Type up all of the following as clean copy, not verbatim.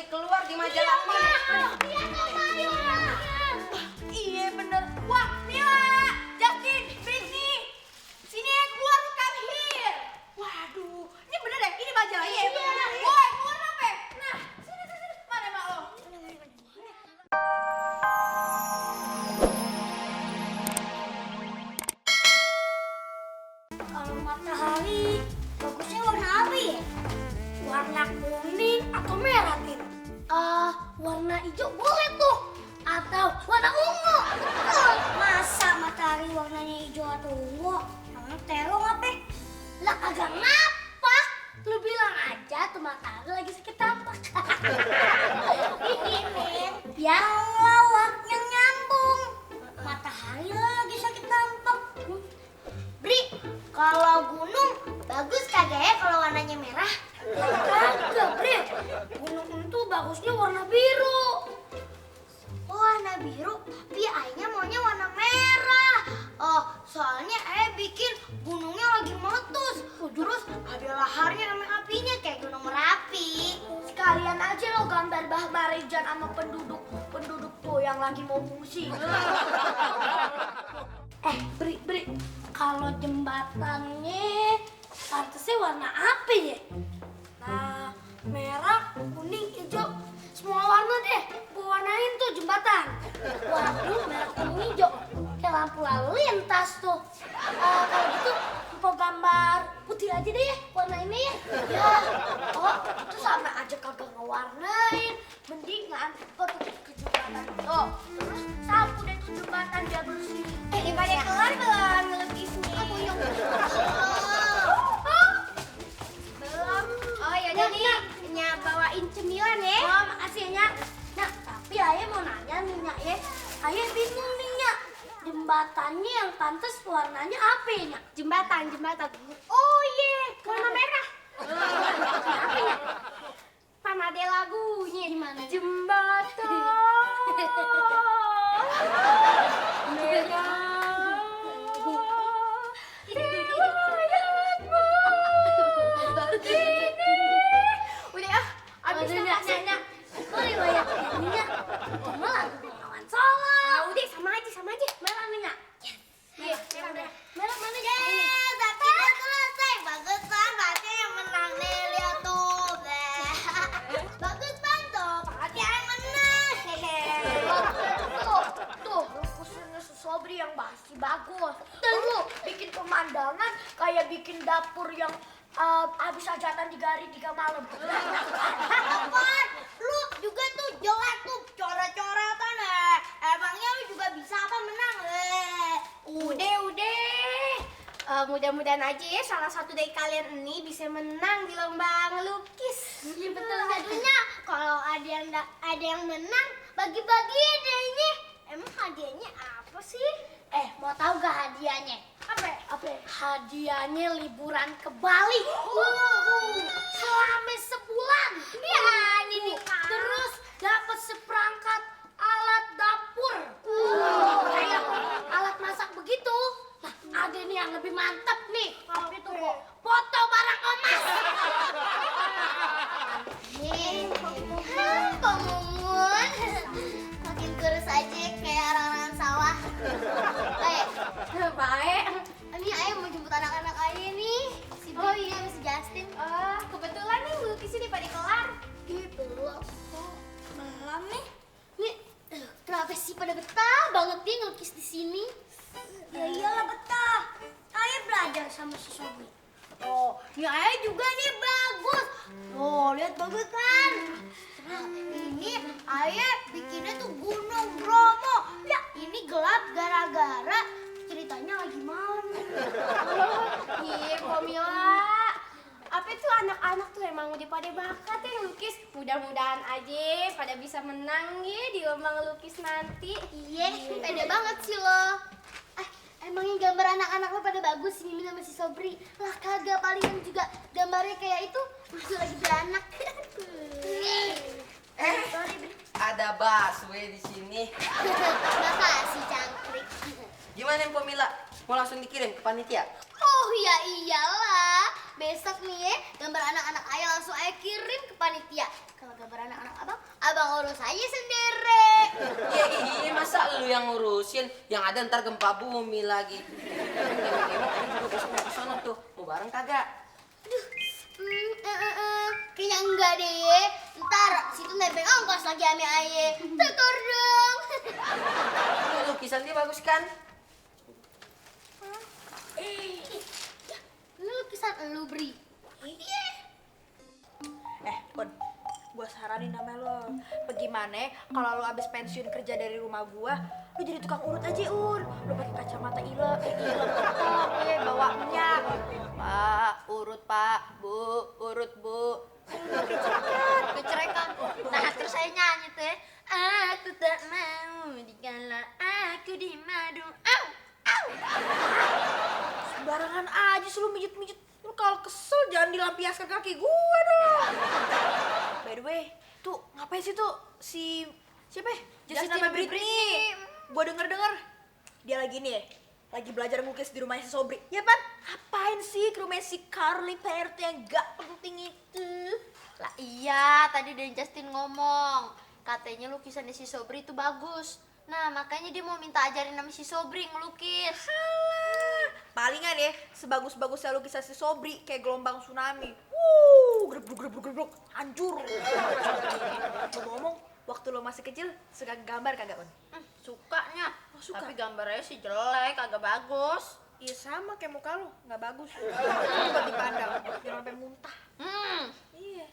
keluar di majalah ini. Iya Mila. Iya bener. Wah, Mila, Justin, Britney, sini keluar come here. Waduh, ini bener deh, ini majalah. Iya bener. Woi, keluar apa? Nah, sini. Mana mak lo? Kalau matahari bagusnya warna apa ya? Warna kuning atau merah, Tin? Warna hijau boleh tuh. Atau warna ungu. Masa matahari warnanya hijau atau ungu? Emang terong apa? Lah kagak ngapa. Lu bilang aja tuh matahari lagi sakit tampak. Yang lawak yang nyambung. Matahari lagi sakit tampak. Bri, kalau gunung bagus kagak ya kalau warnanya merah? Kagak, Bri. Gunung itu bagusnya warna biru. Oh, warna biru, tapi ayahnya maunya warna merah. Oh, soalnya ayah bikin gunungnya lagi meletus. Terus ada laharnya sama apinya kayak gunung Merapi. Sekalian aja lo gambar Bah Rijan sama penduduk tuh yang lagi mau pusing. Bri, kalau jembatannya pantasnya warna apa ya? Nah, merah, kuning, hijau, semua warna deh. Gue warnain tuh jembatan. Waduh, merah, kuning, hijau. Kayak lampu lalu lintas tuh. Kalau gitu, mau gambar putih aja deh ya, warna ini ya. Ya, itu sama aja kagak ngewarnain. Mendingan tutup ke jembatan tuh. Terus sapu deh tuh jembatan biar bersih. Ini pada keluar belum ngelukisnya? Aku yang Belum. Oh ya udah nih, Nya bawain cemilan ya. Oh, makasih ya, Nyak. Nah, tapi Ayah mau nanya nih, Nyak ya. Ayah bingung nih, Nyak. Jembatannya yang pantas warnanya apa ya, Nyak? Jembatan. Oh iya, warna merah. Apa ya? Pan ada lagunya. Gimana? Jembatan merah. Udah ah, abis Nyak. Kok riwayat ini, Nyak? Cuma lagu Bengawan Solo. udah sama aja. Merah nih, Nyak. Iya, merah. Merah mana, Nyak? Tapi udah selesai. Bagus bang, Fatih yang menang nih, lihat tuh. Bagus bang tuh, Fatih yang menang. Tuh, lukisannya Sobri yang masih bagus. Dan lu bikin pemandangan kayak bikin dapur yang habis hajatan 3 hari 3 malam. Apaan? Lu juga tuh jelek tuh, coret-coretan emangnya lu juga bisa apa menang? Udah. Mudah-mudahan aja ya salah satu dari kalian ini bisa menang di lomba ngelukis. Iya, betul, Aduhnya kalau ada yang menang bagi-bagi deh ini. Emang hadiahnya apa sih? Mau tahu gak hadiahnya? Apa? Hadiahnya liburan ke Bali. Selama sebulan. Ya, ini nih. Terus dapat seperangkat alat dapur. Kayak alat masak begitu. Nah, ada nih yang lebih mantap nih. Apa itu kok? Foto barang omas. Kok Mumun makin kurus aja kayak orang-orang sawah. Baik. Ini ayah mau jemput anak-anak ayah nih. Oh iya, si Justin. Kebetulan nih lukisnya pada kelar. Belum. Belum nih. Nih, kenapa sih pada betah banget dia ngelukis di sini? Ya iyalah betah. Ayah belajar sama si Sobri. Oh, ini ayah juga nih bagus. Oh, lihat bagus kan? Nah, ini ayah bikinnya tuh Gunung Bromo. Ya, ini gelap gara-gara ceritanya lagi malam. Iya, Komila. Apa tuh anak-anak tuh emang udah pada bakat ya ngelukis. Mudah-mudahan aja pada bisa menang ya di lomba ngelukis nanti. Iya, pede banget sih lo. Emangnya gambar anak-anak lo pada bagus ini sama si Sobri. Lah kagak, palingan juga gambarnya kayak itu masih lagi beranak. Sorry, Bri. Ada busway di sini. Makasih, Cangkrik. Gimana Mpok Mila? Mau langsung dikirim ke panitia? Oh ya iyalah. Besok nih ya, gambar anak-anak ayah langsung ayah kirim ke panitia. Kalau gambar anak-anak abang urus aja sendiri. Ya iya, masa lu yang ngurusin? Yang ada ntar gempa bumi lagi. Emang Aing juga besok mau kesana tuh. Mau bareng kagak? Kayaknya enggak deh. Ntar situ nebeng ongkos lagi ame aye. Tekor dong. Ini lukisan dia bagus kan? Lu lukisan lu Bri. Pun, gue saranin sama lo, bagaimana kalau lo abis pensiun kerja dari rumah gue, lo jadi tukang urut aja, lo pakai kacamata ilek, bawa minyak. Pak, urut pak, bu, urut bu. Kecerekan. Nah, terus saya nyanyi tuh. Aku tak mau dikala aku di madu. Au, au. Sembarangan aja sih lo mijit-mijit. Lo kalau kesel jangan dilampiaskan kaki gue dong. By the way, tuh ngapain sih tuh siapa ya? Justin sama Britney. Gue denger dia lagi nih, lagi belajar ngelukis di rumahnya si Sobri. Ya pan? Ngapain sih ke rumah si Carly PRT yang gak penting itu? Lah iya, tadi Dan Justin ngomong. Katanya lukisannya si Sobri itu bagus. Nah, makanya dia mau minta ajarin sama si Sobri ngelukis. Palingan ya, sebagus-bagusnya lukisan si Sobri kayak gelombang tsunami. Gebruk, hancur. Ngomong, waktu lo masih kecil suka gambar kagak, Un? Sukanya. Suka? Tapi gambarnya sih jelek, kagak bagus. Iya sama kayak muka lo, nggak bagus. Buat dipandang, jangan sampai muntah. Iya.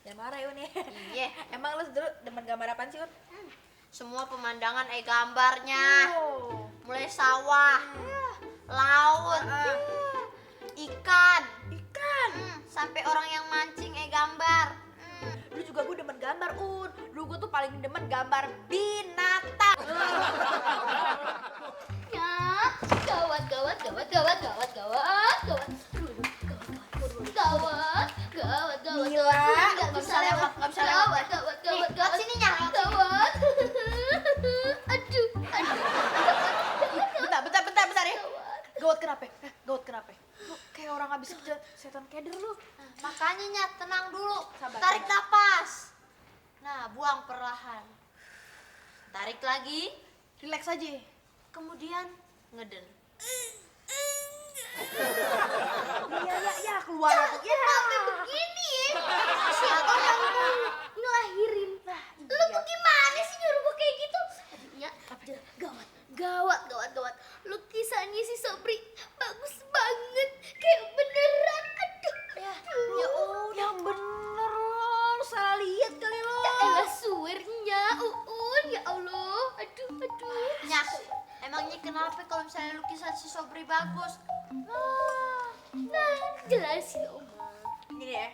Jangan marah ya, Un ya. Iya. Emang lo dulu demen gambar apaan sih, Un? Semua pemandangan gambarnya. Oh. Mulai sawah, laut, ikan, sampai orang yang mancing gambar. Dulu juga gue demen gambar, Un. Dulu gue tuh paling demen gambar binatang. Ya, gawat, gawat, gawat, gawat, gawat, gawat, gawat. Gawat, gawat, gawat, Gila. gawat. Nggak bisa lewat, nggak bisa lewat. Gawat, gawat, gawat, Nih, gawat. sini, Nyah. Gawat. Aduh, aduh. Bentar ya. Gawat kenapa? Gawat kenapa? Lu kayak orang habis kerja setan keder lu. Makanya Nyat, tenang dulu. Sabar, Tarik sabar. napas. Nah, buang perlahan. Tarik lagi. Relax aja. Kemudian ngeden. Ya keluar aku. Ya. Sampai begini ya. Siapa yang ngelahirin? Lu tuh gimana sih nyuruh gue kayak gitu? Ya, gawat, gawat, gawat, gawat. Lukisannya si Sobri bagus banget. Kayak beneran. Aduh. Ya yang bener lo salah lihat kali lo. Ya elah suwernya, Uun. Ya Allah. Aduh, aduh. Nyak, emangnya kenapa kalau misalnya lukisan si Sobri bagus? Nah, jelasin Oma. Gini ya.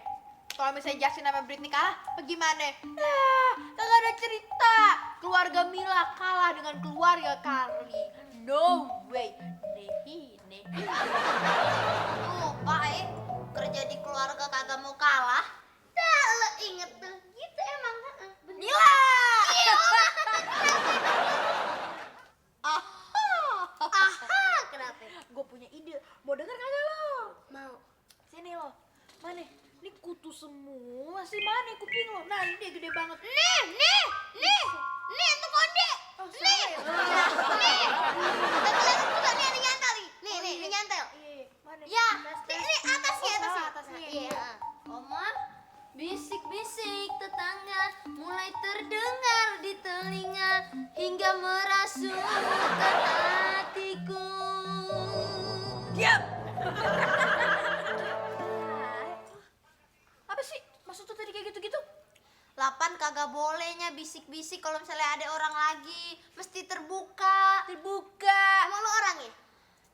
Kalau misalnya Justin sama Britney kalah, bagaimana? Kagak ada cerita. Keluarga Mila kalah dengan keluarga Carly. No way. Nehi. Tuh, Pak, kerja di keluarga kagak mau kalah. Dah, lo inget tuh. Gitu emang. Bener. Mila. Aha, kenapa? Gue punya ide. Mau denger kagak lo? Mau. Sini lo. Mana? Ini kutu semua sih, mana kuping lo? Nah, ini dia gede banget. Nih, itu konde. Oh, Nih. salah Nih. Tapi juga nih ada nyantel nih. Nih, nyantel. Iya, mana? Ya, Tes. ini atasnya, Oh, atasnya. atasnya. Iya. Oma, bisik-bisik tetangga mulai terdengar di telinga hingga merasuk ke hatiku. Diam. Apa sih? Maksud tuh tadi kayak gitu-gitu? 8 kagak bolehnya bisik-bisik kalau misalnya ada orang lagi, mesti terbuka. Terbuka. Emang lo orang ya?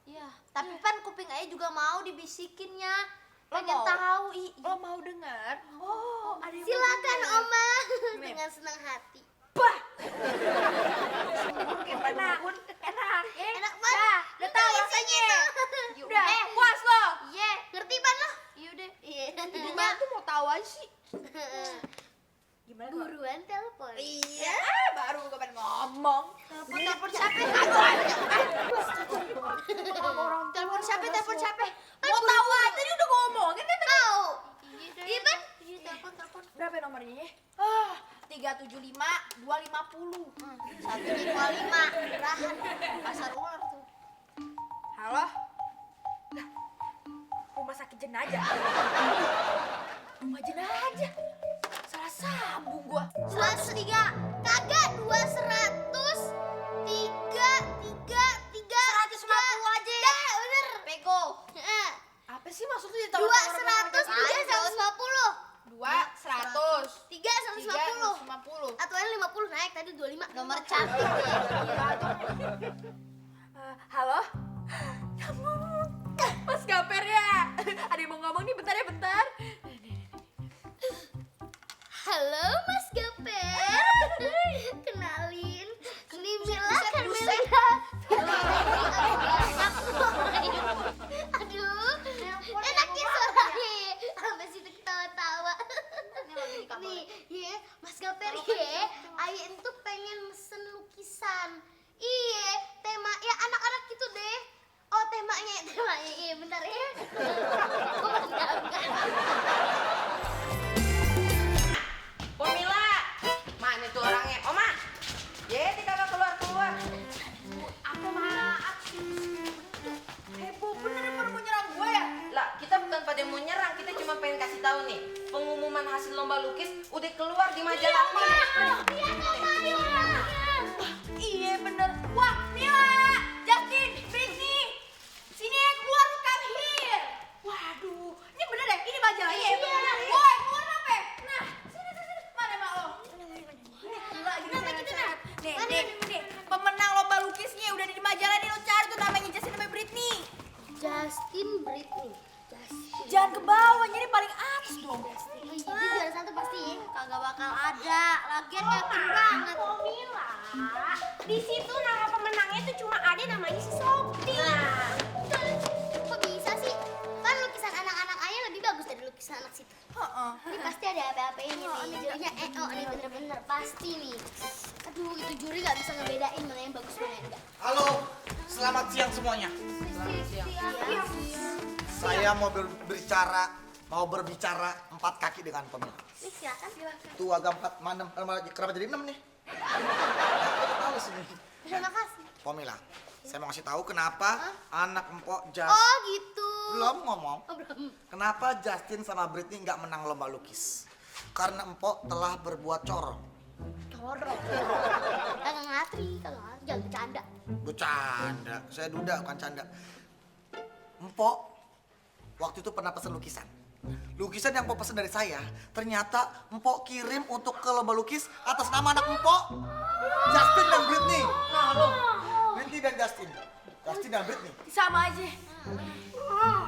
Iya. Tapi Pan kuping Ayah juga mau dibisikinnya. Lo Pengen mau? tahu. Lo mau dengar? Oh, ada yang mau Silakan dengar. Oma Nih. dengan senang hati. Bah. Kayak penahun, enak ya? Enak banget. Udah tahu Itu rasanya. isinya. Udah, Yaudah. puas lo. Iya, ngerti Pan lo? Yaudah. Iya. Gimana tuh mau tahu aja sih? Gimana kalau? Buruan telepon. Iya, baru gue pengen ngomong. Telepon siapa? Telepon siapa? Telepon siapa? Mau tahu aja, tadi udah ngomongin kan? Tahu. Iya Pan? Iya, telepon. Berapa nomornya ya? 3 1375, 250. Satunya 25. Murahan. Pasar ular tuh. Halo? Lah, rumah sakit jenazah. Rumah jenazah. Salah sambung gua. 203. Kagak 200. 150 aja. Dah, bener. Pego. Heeh. Apa sih maksudnya 200, 3 150. 200. 3 150. 150. Aturannya 50 naik tadi 25. Nomor cantik. Halo? Mas Gaper ya? Ada yang mau ngomong nih, bentar ya, bentar. Halo Mas Gaper. Kenalin. Ini Mila Carmelina. Aduh. Enaknya suaranya. Sampai situ ketawa-tawa. Nih, ya, Mas Gaper ya. Ayo itu pengen mesen lukisan. Iya, tema ya anak-anak gitu deh. Oh, temanya. Iya, bentar ya. Gua mendalamkan. Pomila, mana tuh orangnya? Oma, jadi kagak keluar. Apa maaf sih? Heboh bener yang mau nyerang gue ya? Lah, kita bukan pada mau nyerang, kita cuma pengen kasih tahu nih. Pengumuman hasil lomba lukis udah keluar di majalah nih. Iya bener. Wah, Mila, Justin, Britney, sini ya, keluar, come here. Waduh, ini bener deh, ini majalahnya ya. Woi, keluar apa? Nah, sini. Mana mak lo? Gila, gini sehat. Nih, pemenang lomba lukisnya udah di majalah nih, lo cari tuh namanya Justin sama Britney. Justin Britney. Jangan ke bawah, jadi paling atas dong. Jadi juara satu pasti ya. Kagak bakal ada. Lagian yakin banget. Mila, di situ nama pemenangnya tuh cuma ada namanya si Sophie. Nah, kok bisa sih? Kan lukisan anak-anak ayah lebih bagus dari lukisan anak situ. Heeh. Ini pasti ada apa-apanya nih. Jurinya ini bener-bener pasti nih. Aduh, itu juri gak bisa ngebedain mana yang bagus mana yang enggak. Halo, selamat siang semuanya. Iya. Saya mau berbicara 4 kaki dengan Pomila. Nih, silakan. Tuh agak 4, mana kenapa jadi 6 nih? Tahu sini. Terima kasih. Pomila, saya mau kasih tahu kenapa anak empok Oh, gitu. belum ngomong. Oh, belum. Kenapa Justin sama Britney nggak menang lomba lukis? Karena empok telah berbuat corong. Corong. Kagak ngatri, jangan bercanda. Bercanda, saya duda bukan canda. Empok waktu itu pernah pesen lukisan. Lukisan yang empok pesen dari saya, ternyata empok kirim untuk ke lomba lukis atas nama anak empok, Justin dan Britney. Nah, lo. Britney dan Justin. Justin dan Britney. Sama aja.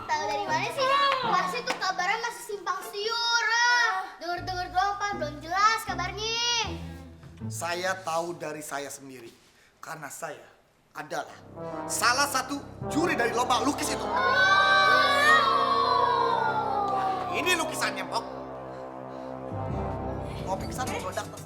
Tahu dari mana sih? Pas itu kabarnya masih simpang siur. Dengar-dengar doang, Pak. Belum jelas kabarnya. Saya tahu dari saya sendiri, karena saya adalah salah satu juri dari lomba lukis itu. Ini lukisannya, Pok. Mau pingsan mau meledak tuh.